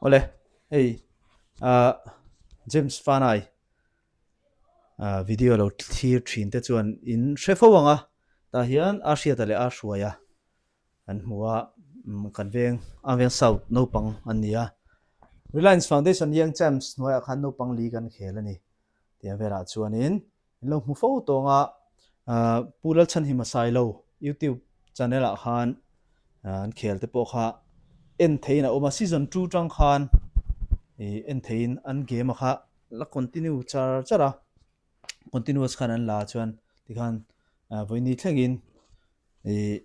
Awle, hei ah James Fanai ah video lo thlir thin te chuan in hre fo ang a, tah hian a hriata leh a hruai a an hmu a, kan veng a veng south naupang an ni a, Reliance Foundation Young Champs hnuaiah khan naupang li kan khel a ni tih velah chuanin In lo hmu fo tawng a, Pu Lalchhanhima Sailo YouTube channel ah khan an khel te pawh kha en theihin a awm a, season 2 tang khan ih en theihin an game a kha la continue char char a, continuous khan an la chuan tikhan vawiini thlengin ih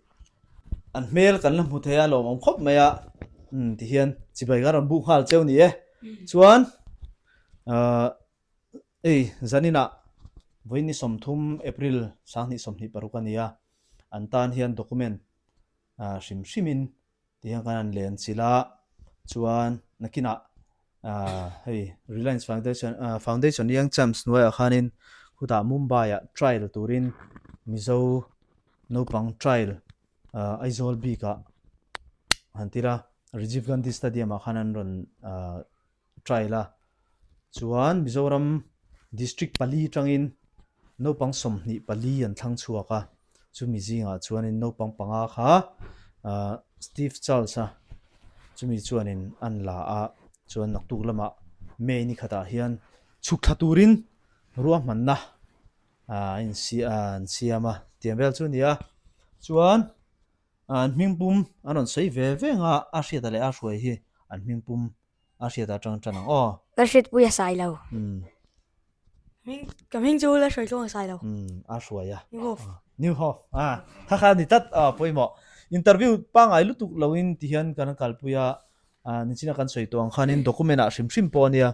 an hmel kan la hmu thei a lawmawm khawp mai a, umm tihian chibai kan rawn buk nghal cheu ni e, chuan ahh. Hei zaninah vawiin ni 30 April 2026 a ni a, an tan hian document hrim hrimin ti hian kan han len chilh a, chuan nakinah hei Reliance Foundation Foundation Young Champs hnuaiah khanin khutah Mumbai-ah trial turin Mizo naupang trial Aizawl bikah han tir a, Rajiv Gandhi Stadium-ah khan an rawn trial a, chuan Mizoram district pali tangin naupang 24 an thlang chhuak a, chumi zingah chuanin naupang panga kha ahh Steve Charles a chumi chuanin an la a, chuan naktuk lamah May ni khatah hian chhuk thla turin ruahmanna ahh a insi an siam a tiang vel chu a ni a, chuan an hmingpum an rawn sawi ve veng a, a hriata leh a hruai hi an hmingpum A hriat atang tan ang aw. Ka hriatpui a sai lo. Hming ka hming chu la hruai tluang a sai lo. A hruai a. New Hof. New Hof. A kha kha ni tlat a pawimawh. Interview pangai lutuk loin ti hian kan kalpui a, nichina kan sawi tawh ang khanin document ah hrim hrim pawh a nia,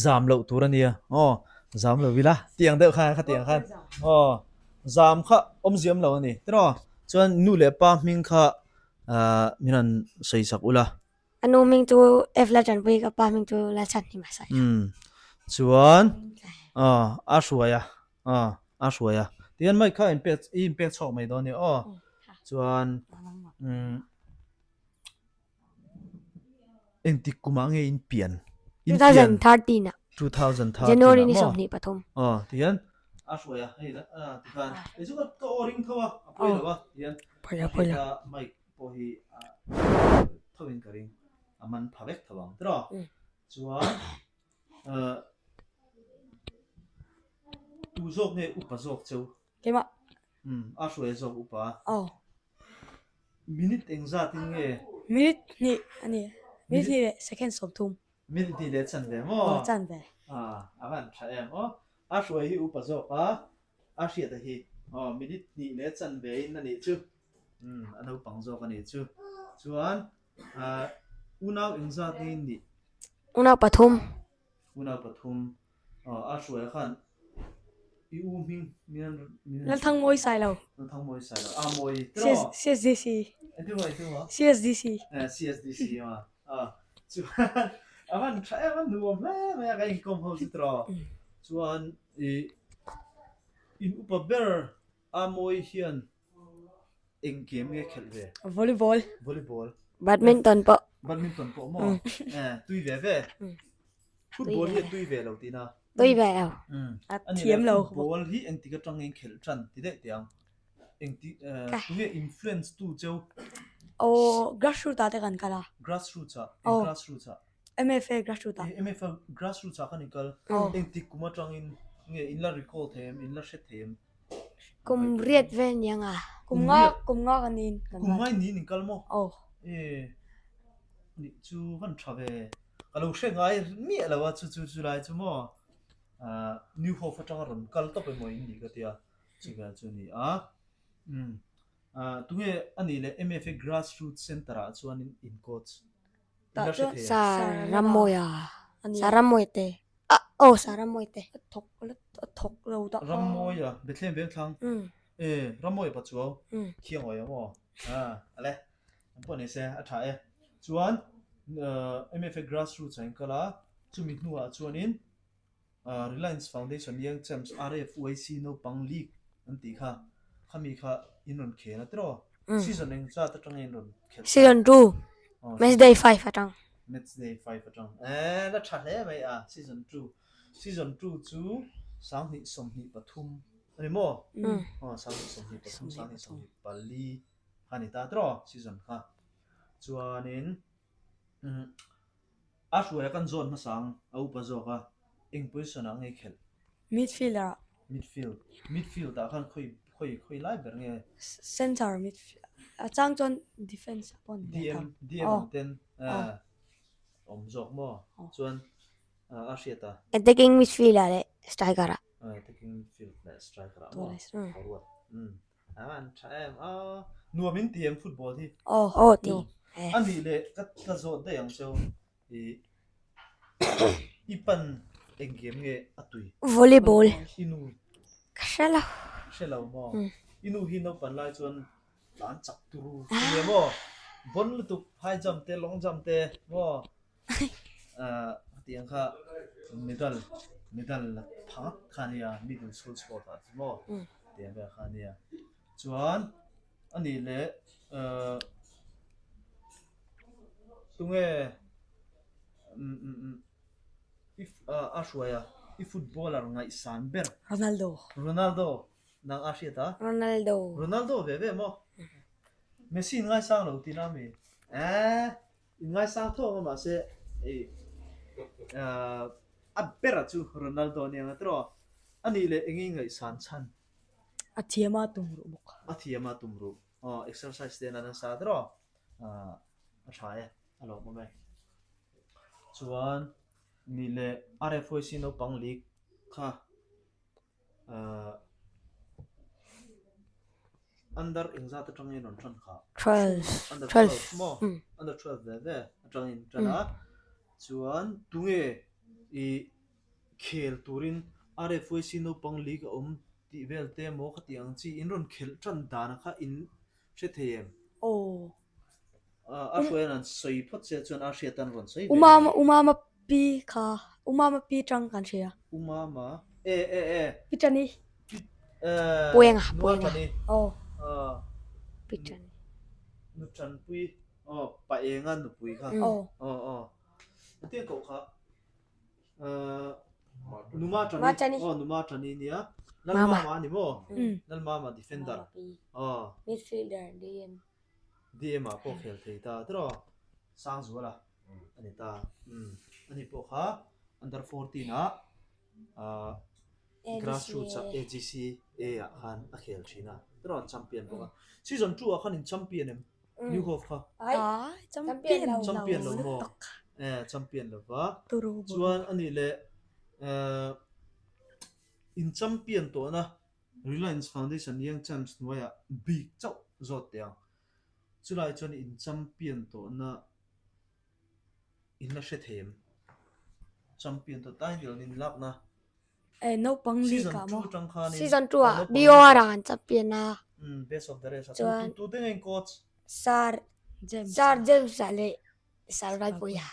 zam loh tur a nia aw, zam lo ila tiang deuh khan khatiang khan aw zam kha awmziam lo a ni tiraw chuan nu leh pa hming kha min rawn sawi sak ula. A nu hming chu F la tanpui ka pa hming chu la chhan ni mahse. Um chuan aw a hruai a aw a hruai a tihian mic kha in pek i in pek chhuak mai dawn a ni aw chuan um engtik kumah nge in pian in pian 2013 ah 2013 January ni 23 aw tihian a hruai a hei tikhan kei chu ka aw ring tho a a pawi lo a tihian pawi lo mic pawh hi a tho in ka ring a man pha vek tho ang tiraw chuan uh tu zawk nge upa zawk cheu keimah um a hruai zawk upa aw minute eng zat in nge minute hnih ani minute hnih leh second 30 minute hnih leh chan ve maw aw chan ve a a van tha em aw a hruai hi upa zawk a a hriat a hi aw minute hnih leh chan ve in anih chu Umm a naupang zawk a nih chu. Chuan ah unau engzat nge in nih? Unau pathum. Unau pathum. Aw a hruai khan i u hming min an min an Lalthangmawi Sailo. Lalthangmawi Sailo. A mawi tiraw? CSDC. Engtin maw engtin maw? CSDC. Eh CSDC a ah chuan a van tha em a nuam hle mai a ka inkawm ho chu tiraw? Chuan i in upa ber a mawi hian Eng game nge khelh ve? Volleyball. Volleyball. Badminton pawh. Badminton pawh maw? Eh, tui ve ve. Football hi a tui ve lo tihna. Tui ve lo. A thiam lo. Football hi engtik atang nge in khelh tan ti daih teh ang. Engtik tunge influence tu cheu? Aw, grassroots ah te kan kal a. Grassroots ah? Eng grassroots ah? MFA grassroots ah. MFA grassroots ah khan i kal. Engtik kum atangin nge in la recall thei em? In la hre thei em? Kum riat vel niang a. Kum nga kum nga kan niin kan kal. Kum nga in niin in kal maw? Aw. E nih chu van tha ve. Ka lo hre ngai miah lo a chu chu chu lai chu maw. Ah New Hope atanga rawn kal tawp emaw in nih ka tia. Chu vel chu a ni a. Umm ah tunge a nih leh MFA Grassroots Centre ah chuan in coach. Tah chuan Sir Ramawia. Sir Ramawia te. Ah aw Sir Ramawia te. A thawk a thawk lo dah. Ramawia Bethlehem Vengthlang. E Ramawia Pachuau. Khiangawia maw? Ah ale. An pawh ni se a tha e. Chuan MFA Grassroots ah in kal a chumi hnuah chuanin Reliance Foundation Young Champs RFYC naupang league an tih kha khami kha in rawn khel a tiraw? Season eng zat atanga in rawn khelh ta? Season 2 match day 5 atang. Match day 5 atang. Eh, la tha hle mai a, season 2. Season 2 chu 2023 ani maw? Aw, 2023, 2024 kha ni ta tiraw season kha. Chuanin a hruaia kan zawn hmasa ang a upa zawk a, eng position ah nge khelh? Midfielder ah. Midfield. Midfield ah khan khawi khawi khawi lai ber nge? Center midfield. A chang chuan defense ah pawh ni ve DM DM ang ten awm zawk maw? Chuan a hriat a. Attacking midfield ah leh striker ah. Attacking midfield leh striker ah maw? Forward. A an tha em a. Nuam in ti em football hi? Aw. Aw ti. A nih leh ka ka zawt daih ang cheu. I i pan eng game nge a tui? Volleyball. I nu. Ka hre lo. Hre lo maw? I nu hi naupan lai chuan tlan chak turu nia maw? Bon lutuk high jump te long jump te maw? Hetiang kha medal medal la pha kha nia middle school sport ah chu maw tiang vel kha nia chuan ani leh uh tunge um um um i a hruai a i footballer ngaihsan ber Ronaldo Ronaldo nang a hriat a Ronaldo Ronaldo ve ve maw Messi ngaisang lo tih na mi eh. Inngaisang tho ang a mahse hei a bera chu Ronaldo a nia nga tiraw? A nih leh eng i ngaihsan chhan? A thiam a tum ruh bawk. A thiam a tum ruh. Aw exercise te nan nasa tiraw? A tha e, a lawmawm e. Chuan nih leh RFYC naupang league kha Under engzat atangin rawn tan kha? 12. Under 12 maw? Under 12 ve ve atangin tan a. Chuan tunge i khel turin RFYC naupang league a awm tih vel te maw khati ang chi in rawn khelh tan dan kha in hre thei em? Aw. A hruaian an sawi phawt che chuan a hriat an rawn sawi ve. Umama Umama pi kha Umama pi tang kan hria. Umama e e e. Pi tani. Pi eh Puenga Puenga. Tani. Aw. Pi tani. Nu tanpui aw pa enga nupui kha. Aw. Aw aw. Tia koh kha. Numa Tani aw Numa Tani nia Lalmama a ni maw Lalmama defender aw midfielder DM DM ah pawh khel thei ta tiraw Sangzuala a ni ta ani pawh kha under 14 ah grassroots ah AGC A ah khan a khel thin a tiraw champion bawk a season 2 ah khan in champion em New Hope kha. Ai, champion lo. Champion lo maw? Eh, champion lo va. Chuan ani leh eh in champion tawhna Reliance Foundation Young Champs hnuaiah bik chauh zawt teh ang. Chulai chuan in champion tawhna in la hre thei em? Champion tawh title in lakna Eh, naupang league ah maw? Season 2 ah BOR ah kan champion a. Best of the rest a. Chuan Tu te nge coach? Sir James. Sir James a leh Sir Valpuia.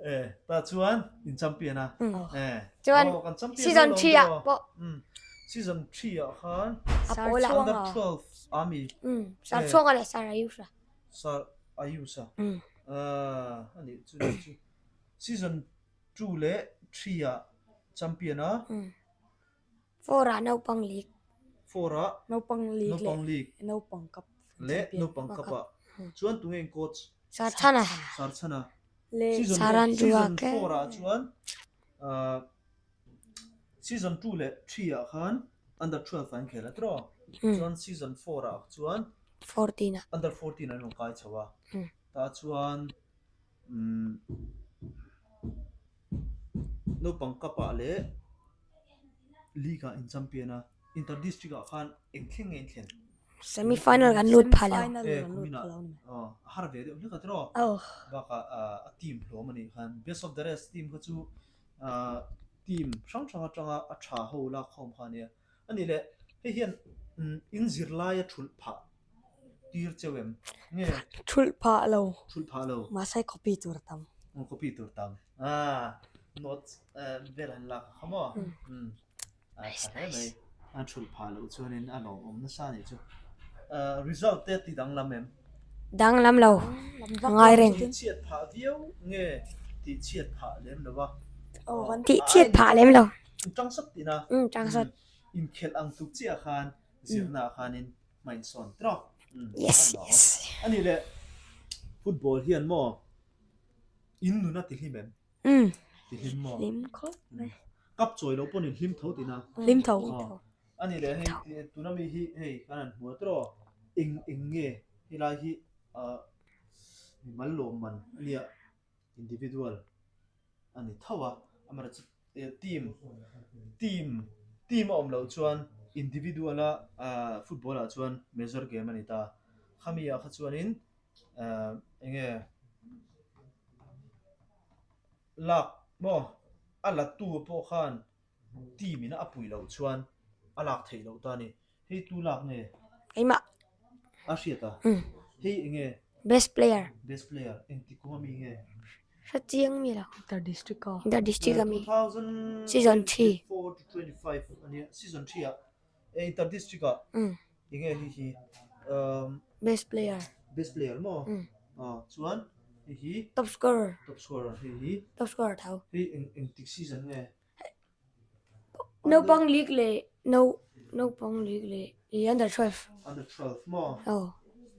Eh, ta chuan in champion a. Eh. Chuan Oh, kan champion season lo 3 ah pawh. Season 3 ah khan A pawl ah. Under 12 ami. Sir Chhuanga leh Sir Ayusha. Sir Ayusha. Ah, ani chu chu. Season 2 leh 3 ah champion a. 4 ah naupang league. 4 ah naupang league naupang league naupang cup leh naupang cup ah chuan tunge in coach Sarchana Sarchana leh season Saranjua season 4 ah chuan season 2 leh 3 ah khan under 12 an khel a tiraw chuan season 4 ah chuan 14 ah under 14 an rawn kai chho a tah chuan Umm naupang cup ah leh league ah in champion a inter district ah khan eng thleng nge in thlen? Semi final kan lut pha lo. Eh kumin ah aw a har ve deuh hlek a tiraw bakah a team hlawm a nih khan best of the rest team kha chu ah team hrang hrang atanga a tha ho lak khawm kha a nia a nih leh hei hian in zirlai a thulh phah Tir cheu em? Nge? Thulh phah lo. Thulh phah lo. Mahse copy tur tam. Aw copy tur tam. Ah notes vel han lak kha maw? Umm. A tha hle mai. A thulh phah loh chuanin a lawmawm nasa a nih chu. Result te ti danglam em? Danglam lo. Ngai reng. Tihchhiat phah viau nge tihchhiat phah lem lo a? Tihchhiat phah lem lo. Tang sawt tina. Um tang sawt. Inkhelh ang tuk chiah khan zirna ah khanin hma insawn tawk. Yes yes. Ani leh football hian maw in nun a tihlim em? Um. Tihlim maw? Hlim khawp mai. Kap chawi lo pawn in hlim tho tina. Hlim tho. Ani leh hei tuna mi hi hei kan han hmu a tawk eng eng nge helai hi ah mimal lawmman ania individual a ni tho a amaherawhchu team team team a awm loh chuan individual a ah football ah chuan major game a ni ta khami ah kha chuanin ah eng nge lak maw a la tu pawh khan team in a pui loh chuan a lak theih loh ta a ni. Hei tu lak nge? Keimah. A hriat a? Hei eng nge? Best player. Best player. Engti kum a mi nge? Hre chiang mi lo. Inter district a. Inter district a mi. Season 3. 2024 to 25 ania season 3 ah e inter district ah eng nge hei hi um Best player. Best player maw? Ah chuan hei hi Top scorer. Top scorer hei hi. Top scorer tho. Hei eng engtik season nge? Naupang league leh no naupang league leh i under 12. Under 12 maw? Aw.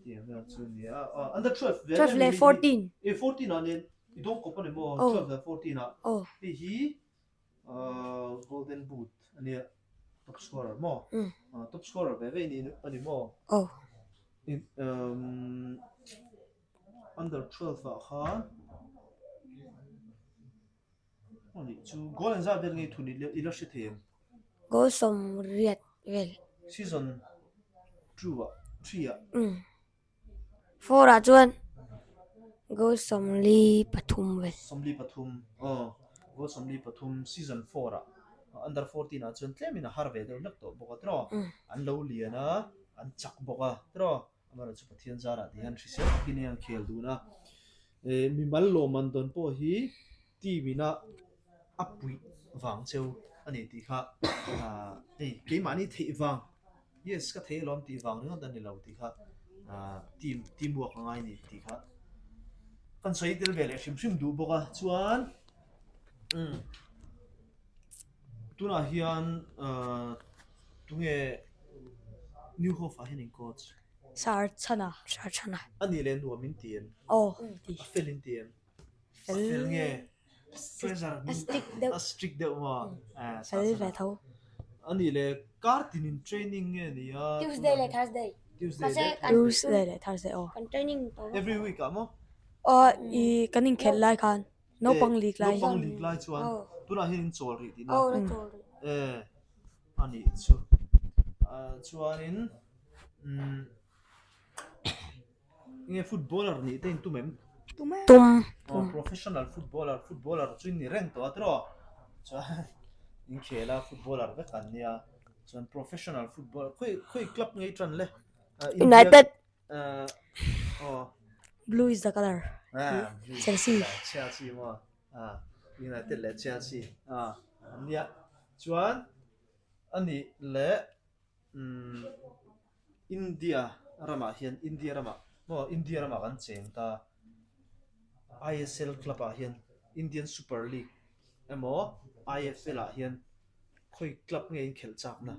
Tiang vel chu ni a. Ah, under 12 vel 12 leh 14. E 14 ah nen i dawng kawp a ni maw? Aw. 12 leh 14 ah. Aw. Hei hi ah golden boot a nia. Top scorer maw? Mm. Ah, top scorer ve ve ni a ni maw? Aw. In um under 12 ah khan Anih chu goal engzat vel nge thun i la hre thei em? Goal 80 vel. Season 2 ah, 3 ah. Umm. 4 ah chuan goal 43 vel. 43 aw goal 43 season 4 ah under 14 ah chuan tlemin a har ve deuh hlek tawh bawk a tiraw? An lo lian a, an chak bawk a tiraw? Amaherawhchu chu Pathian zarah tih hian hrisel takin hei an khel dun a. Eh mimal lawmman dawn pawh hi team ina a puih vang cheu a ni tih kha ah hei keimahni theih vang yes ka thei alawm tih vang ringawt a ni lo tih kha ah team team work a ngai a ni tih kha kan sawi tel ve leh hrim hrim duh bawk a chuan umm tunah hian ah tunge New Hope ah hian in coach. Sir Chhana. Sir Chhana. A nih leh nuam in ti em? Aw ti. A fel in ti em? A fel nge? Pressure A strict deuh. A strict deuh maw? Eh Sir Fel Chhana. ve tho. A nih leh kar tin in training nge ni a? Tuesday leh Thursday. Tuesday leh Thursday. Tuesday leh Thursday aw. Kan training tawh. Every week ah maw? Aw i kan inkhelh lai khan naupang league lai. Naupang league lai chuan tunah hian in chawl rih tihna. Aw la chawl rih. Eh. A nih chu. Chuanin umm enge footballer nih te in tum em? Tum em. Tum. Aw professional footballer, footballer chu in ni reng tawh a tiraw? Chuan in khel a footballer vek an nia. Chuan professional footballer khawi khawi club nge i tan le? United. Aw. Blue is the colour. Chelsea. Chelsea maw? Ah United leh Chelsea ah an nia. Chuan a nih leh umm India ramah hian India ramah maw India ramah kan cheng ta ISL club ah hian Indian Super League emaw IFL ah hian khawi club nge in khelh chak na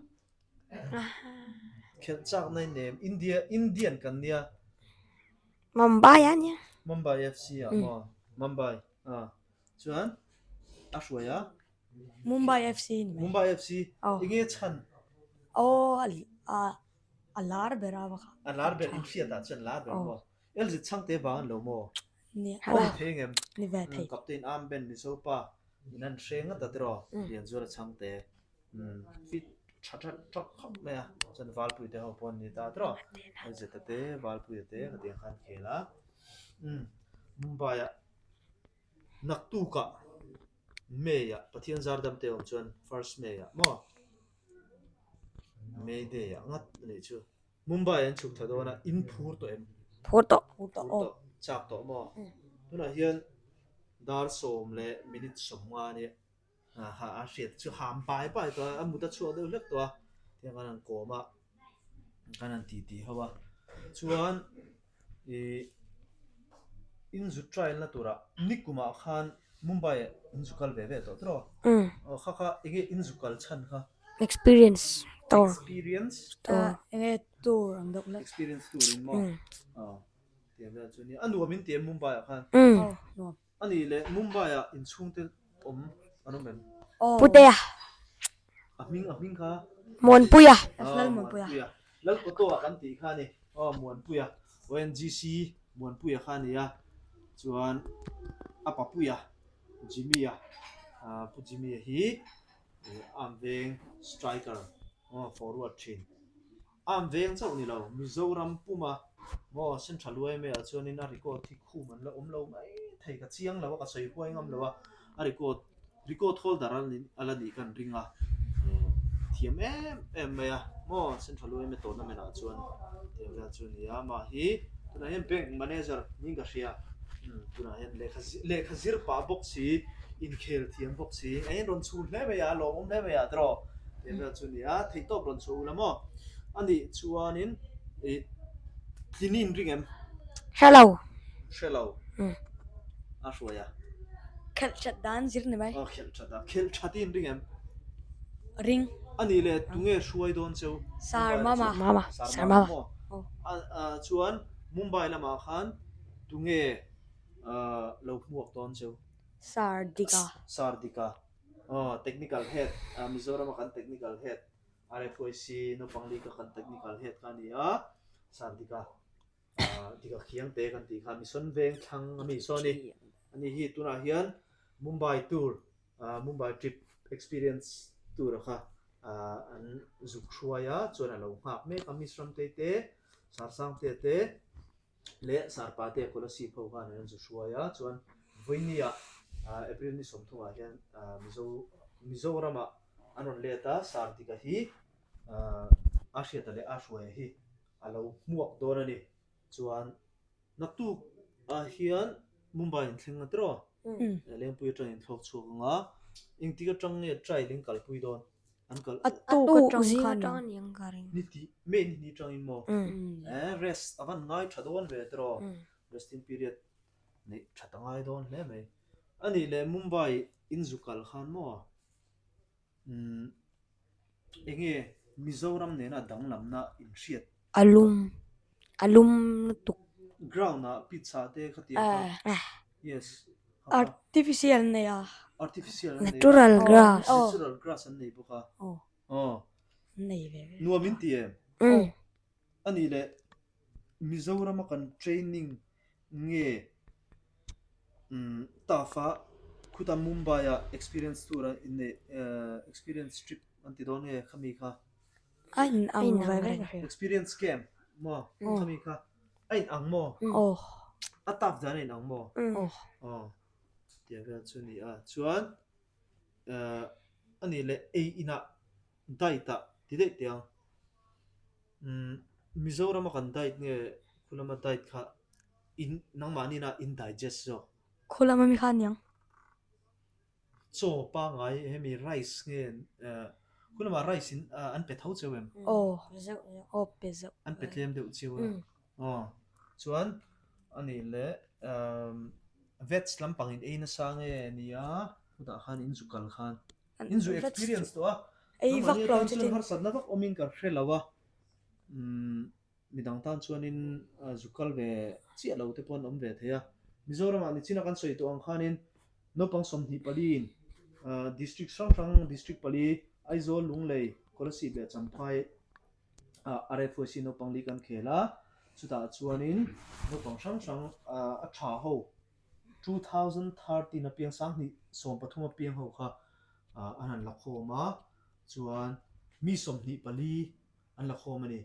khelh chak na in nem India Indian kan nia. Mumbai a nia. Mumbai FC ah maw Mumbai ah chuan a hruai a. Mumbai FC ni mai. Mumbai FC enge chhan? Aw a lar ber a va kha. A lar ber in hriat ah chuan lar ber maw? Elzit Chhangte vang an lo maw? Ni a thei ngem? Ni ve thei. Captain Armband Mizo pa in an hre ngat a tiraw? Lianzuala Chhangte fit tha tha tawk khawp mai a chuan Valpui te ho pawh an ni ta tiraw? Elzit a te Valpui a te khatiang khan khel a Mumbai ah Naktukah May ah Pathian zar dam te awm chuan first May ah maw May day ah ngat a nih chu Mumbai an chhuk thla dawn a in phur tawh em? Phur tawh. Phur tawh aw. Chak tawh maw? Tunah hian dar 10 leh minute 15 a nia. Ha a hriat chu ham pai pai tawh a, a mut a chhuak deuh hlek tawh a, tiang khan an kawm a, khan an titi ho a, chuan ih. In zu trial na turah nikumah khan Mumbai ah in zu kal ve ve tawh tiraw? Aw kha kha enge in zu kal chhan kha? Experience tour. Experience? Tour. Enge tour ang deuh hlek. Experience tour in maw? Aw tiang vel chu nia. A nuam in ti em Mumbai ah khan? Aw nuam. A nih leh Mumbai ah inchhungte awm an awm em? Aw. Putea. A hming a hming kha? Muanpuia. Lal Muanpuia. Lalkawtawah kan tih kha a ni. Aw Muanpuia, ONGC Muanpuia kha a ni a, chuan a papuia Jimmy-a, Pu Jimmy-a hi Arm Veng striker aw forward thin. Arm Veng chauh ni lo, Mizoram puma maw Central YMA ah chuanin a record hi khum an la awm lo mai thei, ka chiang lo a, ka sawi huai ngam lo a, a record Record holder a la nih kan ring a, thiam em em mai a maw Central UMA tournament ah chuan tiang vel chu a ni a, amah hi tunah hian bank manager niin ka hria, tunah hian lehkha lehkha zir pah bawk si, inkhel thiam bawk si, a in rawn chhun hle mai a, a lawmawm hle mai a tiraw tiang vel chu a ni a, theihtawp rawn chhuah ula maw a nih chuanin ih tlin in ring em? Hre lo. Hre lo. A hruai a. Khelh that dan zir ni mai. Aw khelh that a. Khelh that i inring em? Ring. A nih leh tunge hruai dawn cheu? Sar Mama. Mama. Sar Mama maw? A chuan Mumbai lamah khan tunge lo hmuak dawn cheu? Sar Dika. Sar Dika. Aw technical head Mizorama kan technical head RFYC naupang league a kan technical head kha a ni a Sar Dika. Dika Khiangte kan tih kha Mission Veng thlang a mi saw a ni. Ani hi tunah hian Mumbai tour, Mumbai trip experience tour a kha an zuk hruai a, chuan a lo nghak mek a. Miss Ramtei te, Sarsangte te leh Sarpate Kolasib ho khan an zu hruai a, chuan Vawinia April ni sawmthungah hian Mizo Mizoramah an rawn let a, Sardika hi a hriata leh a hruaia hi a lo hmuak dawn a ni. Chuan naktuk ah hian Mumbai in thleng a tiraw? Lengpui atang in thlawk chhuak ang a, engtik atang nge trial in kalpui dawn? An kal A tuk A tuk atang zing khan atang a ni ang ka ring. Ni tih May ni hnih atangin maw? Eh rest a van ngai tha dawn ve tiraw? Resting period neih that a ngai dawn hle mai. A nih leh Mumbai in zu kal khan maw? Umm enge Mizoram nena danglamna in hriat? A lum, a lum lutuk. Ground ah pitch ah te khatiang kha. Yes. Artificial an nei a. Artificial an nei a. Natural grass. Natural grass an nei bawk a. Aw. Aw. An nei ve ve. Nuam in ti em? Umm. A nih leh Mizorama kan training nge Taf a khuta Mumbai ah experience tur a inneih experience trip an ti dawn nge khami kha? A in ang ve ve ka hria. Experience camp maw khami kha a in ang maw? Aw. A taf dan a in ang maw? Aw. Aw tiang vel chu a ni a chuan a nih leh ei inah diet ah ti daih teh ang. Umm Mizorama kan diet nge khulama diet kha in nangmahni ina in digest zawk. Khulama mi kha aniang. Chaw pangai hemi rice nge khulama rice in an pe tho cheu em? Aw aw pe zeuh. An pe tlem deuh cheu a. Aw chuan ani leh veg lampang in ei nasa nge nia khutah khan in zu kal khan. In zu experience tawh a, Ei vak nangmahni lo atan chu chuan tin. harsatna vak awmin ka hre lo a, umm midang tan chuanin zu kal ve chiah lo te pawh an awm ve thei a. Mizoramah nichina kan sawi tawh ang khanin naupang 24 in district hrang hrang district pali Aizawl, Lunglei, Kolasib leh Champhai ah RFYC naupang li kan khel a, chutah chuanin naupang hrang hrang a tha ho 2013 apiang 2013 apiang ho kha an han la khawm a, chuan mi 24 an la khawm a ni.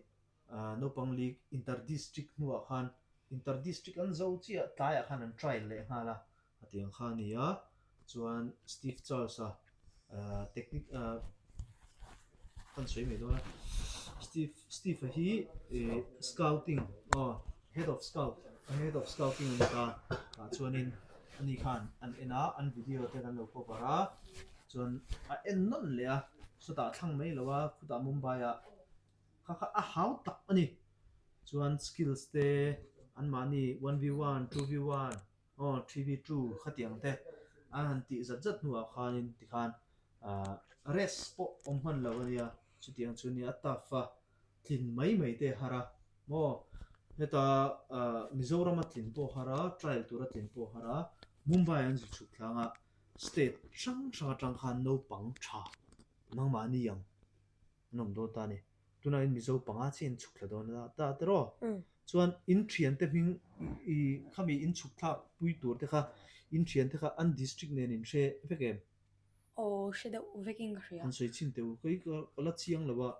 Naupang League Inter District hnuah khan Inter District an zo chiah tlaiah khan an trial leh nghal a, a ti ang kha a ni a. Chuan Steve Charles-a technic kan sawi mai dawn a, Steve Steve-a hi scouting aw head of scout head of scouting a ni ta tah chuanin ani khan an en a an video te kan lo cover a chuan a en nawn leh a sawtah thlang mai lo a khutah Mumbai ah kha kha a hau tak a ni chuan skills te anmahni one v one two v one. Aw 3v2 khatiang te an han tih zat zat hnuah khanin tikhan rest pawh awm hman lo a nia, chutiang chu nia a tough a, tlin mai mai te a har a maw? Heta Mizorama tlin pawh a har a, trial tura tlin pawh a har a, Mumbai an zu chhuk tlang a, state hrang hrang atang khan naupang tha nangmahni ang an awm dawn ta a ni. Tunah in Mizo panga chiah in chhuk thla dawn a ta tiraw? Chuan in thiante hming i khami in chhuk thlak pui tur te kha in thiante kha an district nen in hre vek em? Aw hre deuh vek in ka hria. An sawi chin teh u, kei ka la chiang lo a.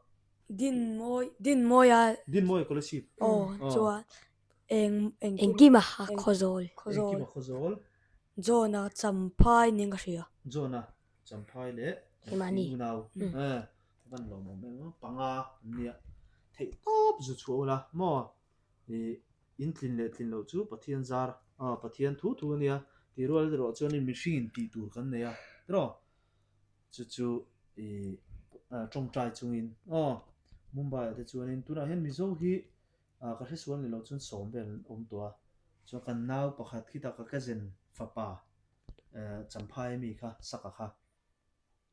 Dinmawi Dinmawia Dinmawia Kolasib. Aw chuan eng engkim Engkima Khawzawl. Khawzawl. Engkima Khawzawl. John-a Champhai nen ka hria. John-a Champhai leh Keimahni. Unau. Van lawmawm em aw, panga an nia. Theih tawp zu chhuah ula maw? Ih in tlin leh tlin loh chu Pathian zar aw Pathian thu thu a nia tih rual erawh chuanin mihring in tih tur kan nei a tiraw? Chu chu ih tawngtai chungin aw Mumbai ah te chuanin tunah hian Mizo hi ah ka hresual ni loh chuan sawm vel an awm tawh a, chuan kan nau pakhat khitah ka cousin fapa eh Champhai ami kha Saka kha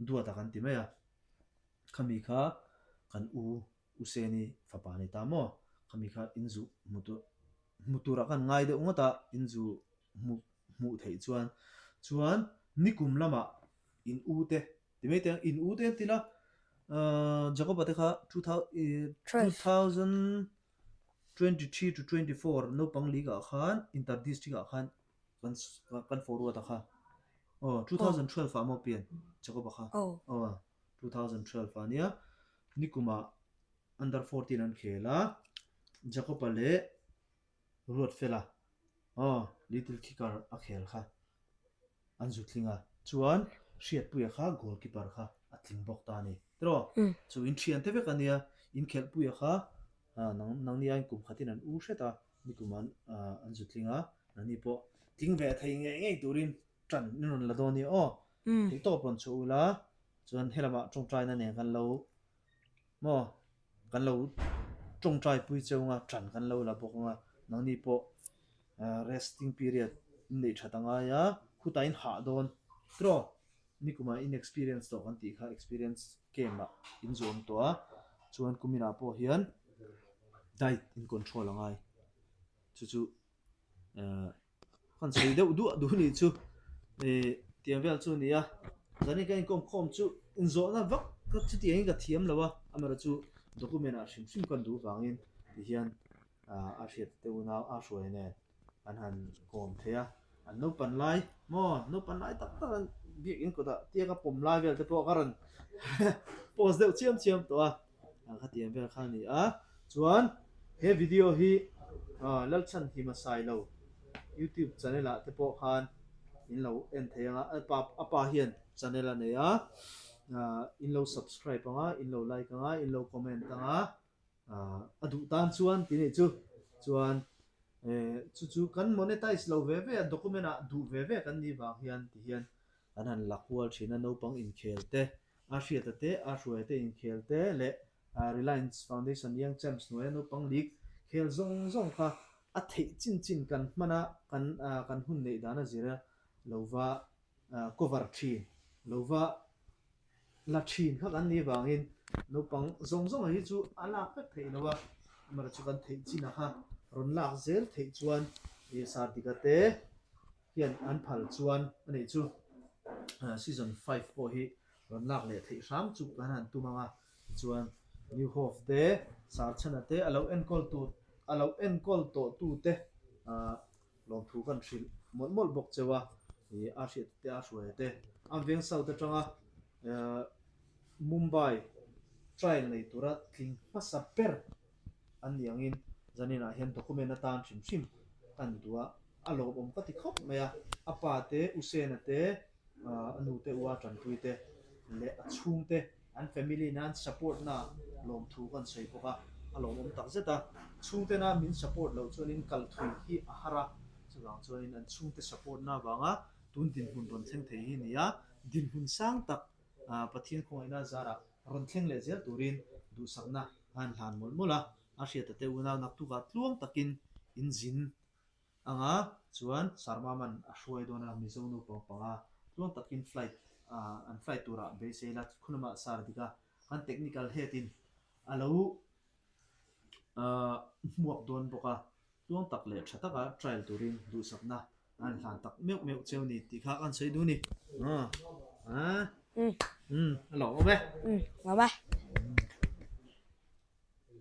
Duata kan ti mai a, khami kha kan u Useni fapa ni ta maw? Khami kha in zu hmu tur hmu turah khan ngai deuh ngawt a, in zu hmu hmuh theih chuan chuan nikum lamah in u te ti mai teh ang in u te an ti la ahh Jacob-a te kha 2023 to 24 naupang league ah khan inter district ah khan Kan kan forward a kha aw 2012 ah maw pian Jacob a kha aw 2012 ah nia nikum ah under 14 an khel a Jacob a leh Ruatfela aw little kicker a khel kha an zu tling a chuan Hriatpuia kha goalkeeper kha a tling bawk ta a ni tiraw chu in thian te vek a nia in khelhpuia kha nang nangni aiin kum khatin an u hret a Nikum an an zu tling a, nani pawh tling ve thei ngei ngei turin tan in rawn la dawn nia aw. Theihtawp rawn chhuah ula, chuan helamah tawngtaina nen kan lo maw kan lo tawngtai pui cheu anga tan kan lo la bawk anga, nangni pawh resting period in neih that angai a, khutah in hah dawn tiraw. Nikumah in experience tawh kan tih kha experience game ah in zuam tawh a, chuan kuminah pawh hian diet in control a ngai chu chu eh kan sawi deuh duah duh nih chu eh tiang vel chu a ni a, zanin ka inkawm khawm chu inzawhna vak ka chutiangin ka thiam lo a, amaherawhchu chu document ah hrim hrim kan duh vangin tihian a hriat te unau a hruai nen an han kawm thei a, an naupan lai maw naupan lai tak tak an biakin kawtah tianga pawm lai vel te pawh ka rawn post deuh chiam chiam tawh a, khatiang vel kha a ni a, chuan he video hi Lalchhanhima Sailo youtube channel ah te pawh khan in lo en thei ang a, a pa hian channel a nei a, in lo subscribe ang a, in lo like ang a, in lo comment ang a. A duh tan chuan ti nih chu chuan chu chu kan monetize lo ve ve a document ah duh ve ve kan nih vang hian ti hian an han la kual thin a naupang inkhel te a hriata te a hruaia te inkhel te leh Reliance Foundation Young Champs hnuaia naupang league khel zawng zawng kha a theih chin chin kan hman a kan kan hun neih dan a zir a lova cover thin lova La thin kha kan nih vangin naupang zawng zawng hi chu a lak vek theih lo a, amaherawhchu chu kan theih chin a kha rawn lak zel theih chuan ih Sardika te hian an phal chuan a nih chu season five pawh hi rawn lak leh theih hram chu kan han tum ang a, tichuan New Hope te Sarchhana te a lo enkawl tur a lo enkawl tawh tu te ah Lawmthu kan hrilh mawlh mawlh bawk cheu a, ih a hriat te a hruai te. An veng South atanga Mumbai trial nei tura tling hmasa ber an nih angin zaninah hian document atan hrim hrim kan duh a, a lawmawm ka ti khawp mai a, a pa te, U Sena te, a nu te, U a tanpui te leh a chhung te. An family nan support na lawmthu kan sawi bawk a, a lawmawm tak zet a. Chhungtena min support loh chuanin kal thui hi a har a, chuvang chuanin an chhungte support na avanga tun dinhmun rawn thleng thei hi ni a, dinhmun sang tak Pathian khawngaihna zarah rawn thleng leh zel turin duhsakna a han hlan mawlh mawlh a, a hriata te unau naktukah tluang takin in zin anga. Chuan Sarmaman a hruai dawn a Mizo naupang panga tluang takin flight an flight turah beisei la khulama sar dik a kan technical head in a lo hmuak dawn bawk a, tluang tak leh tha taka trial turin duhsakna an hlan tak meuh meuh cheu ni tih kha kan sawi duh a ni. A lawmawm e. Lawm e.